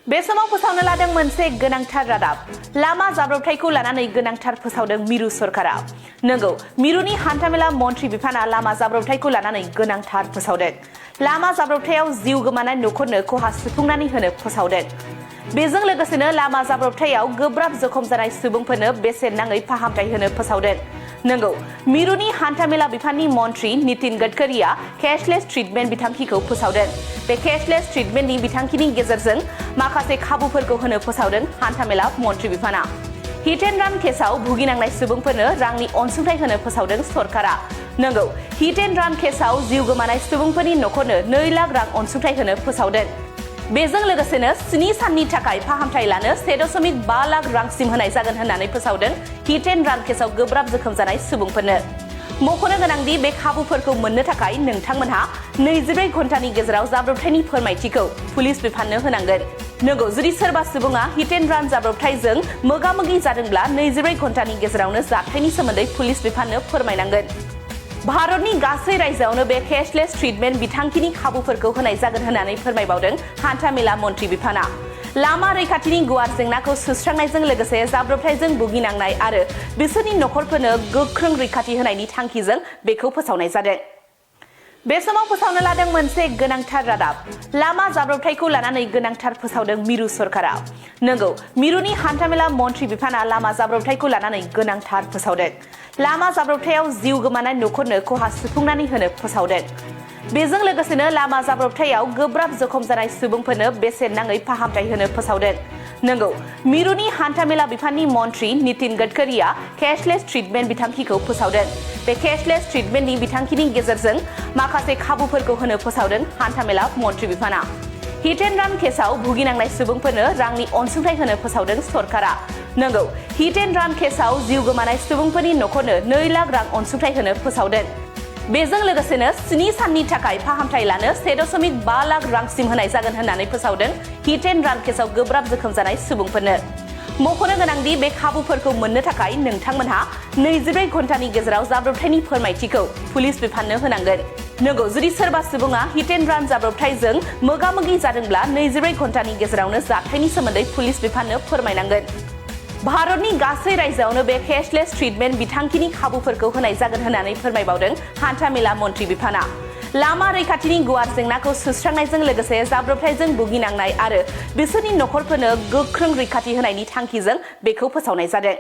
बे समाव फोसावनो लादों मोनसे गोनांथार रादाब लामा जाब्रबथायखौ लानानै गोनांथार फोसावदों मिरु सरकारा नंगौ मिरुनि हान्थामेला मन्थ्रि बिफाना लामा जाब्रबथायखौ लानानै गोनांथार फोसावदों लामा जाब्रबथायाव जिउ गोमानाय नखरनो खहा सुफुंनानै होनो फोसावदों बेजों लोगोसेनो लामा जाब्रबथायाव गोब्राब जखम जानाय सुबुंफोरनो बेसेन नाङै फाहामथाय होनो फोसावदों नंगौ मिरुनि हान्थामेला बिफाननि मन्थ्रि नितिन गडकरीआ कैशलेस ट्रिटमेन्ट बिथांखिखौ फोसावदों बे कैशलेस ट्रिटमेन्टनि बिथांखिनि गेजेरजों माखासे खाबुफोरखौ होनो फोसावदों हान्थामेला मन्थ्रि बिफाना हिट एन्ड रान केसआव भुगिनांनाय सुबुंफोरनो रांनि अनसुंथाय होनो फोसावदों सरकारा नंगौ हिट एन्ड रान केसआव जिउ गोमानाय सुबुंफोरनि नखरनो 2 लाख रां अनसुंथाय होनो फोसावदों बेजों लोगोसेनो 7 साननि थाखाय फाहामथाय लानो 1.5 लाख रांसिम होनाय जागोन होननानै फोसावदों हिट एन्ड रान केसआव गोब्राब जखम जानाय सुबुंफोरनो मख'नो गोनांदि बे खाबुफोरखौ मोननो थाखाय नोंथांमोनहा 24 घन्टानि गेजेराव जाब्रबथायनि फोरमायथिखौ पुलिस बिफाननो होनांगोन नंगौ जुदि सोरबा सुबुङा हिट एन्ड रान जाब्रबथायजों मोगा-मोगि जादोंब्ला 24 घन्टानि गेजेरावनो जाथायनि सोमोन्दै पुलिस बिफाननो फोरमायनांगोन भारतनि गासै रायजोआवनो बे कैशलेस ट्रिटमेन्ट बिथांखिनि खाबुफोरखौ होनाय जागोन होननानै फोरमायबावदों हान्थामेला मन्थ्रि बिफाना लामा रैखाथिनि गुवार जेंनाखौ सुस्रांनायजों लोगोसे जाब्रबथायजों भुगिनांनाय आरो बिसोरनि नखरफोरनो गोख्रों रैखाथि होनायनि थांखिजों बेखौ फोसावनाय जादों बे समाव फोसावनो लादों मोनसे गोनांथार रादाब लामा जाब्रबथायखौ लानानै गोनांथार फोसावदों मिरु सरकारा नंगौ मिरुनि हान्थामेला मन्थ्रि बिफाना लामा जाब्रबथायखौ लानानै गोनांथार फोसावदों लामा जाब्रबथायाव जिउ गोमानाय नखरनो खहा सुफुंनानै होनो फोसावदों बेजों लोगोसेनो लामा जाब्रबथायाव गोब्राब जखम जानाय सुबुंफोरनो बेसेन नाङै फाहामथाय होनो फोसावदों नंगौ मिरुनि हान्थामेला बिफाननि मन्थ्रि नितिन गडकरीआ कैशलेस ट्रिटमेन्ट बिथांखिखौ फोसावदों बे कैशलेस ट्रिटमेन्टनि बिथांखिनि गेजेरजों माखासे खाबुफोरखौ होनो फोसावदों हान्थामेला मन्थ्रि बिफाना हिट एन्ड रान केसआव भुगिनांनाय सुबुंफोरनो रांनि अनसुंथाय होनो फोसावदों सरकारा नंगौ हिट एन्ड रान केसआव जिउ गोमानाय सुबुंफोरनि नखरनो 2 लाख रां अनसुंथाय होनो फोसावदों बेजों लोगोसेनो 7 साननि थाखाय फाहामथाय लानो 1.5 लाख रांसिम होनाय जागोन होननानै फोसावदों हिट एन्ड रान केसआव गोब्राब जखम जानाय सुबुंफोरनो मख'नो गोनांदि बे खाबुफोरखौ मोननो थाखाय नोंथांमोनहा 24 घन्टानि गेजेराव जाब्रबथायनि फोरमायथिखौ पुलिस बिफाननो होनांगोन नंगौ जुदि सोरबा सुबुङा हिट एन्ड रान जाब्रबथायजों मोगा-मोगि जादोंब्ला 24 घन्टानि गेजेरावनो जाथायनि सोमोन्दै पुलिस बिफाननो फोरमायनांगोन भारतनि गासै रायजोआवनो बे कैशलेस ट्रिटमेन्ट बिथांखिनि खाबुफोरखौ होनाय जागोन होननानै फोरमायबावदों हान्थामेला मन्थ्रि बिफाना लामा रैखाथिनि गुवार जेंनाखौ सुस्रांनायजों लोगोसे जाब्रबथायजों भुगिनांनाय आरो बिसोरनि नखरफोरनो गोख्रों रैखाथि होनायनि थांखिजों बेखौ फोसावनाय जादों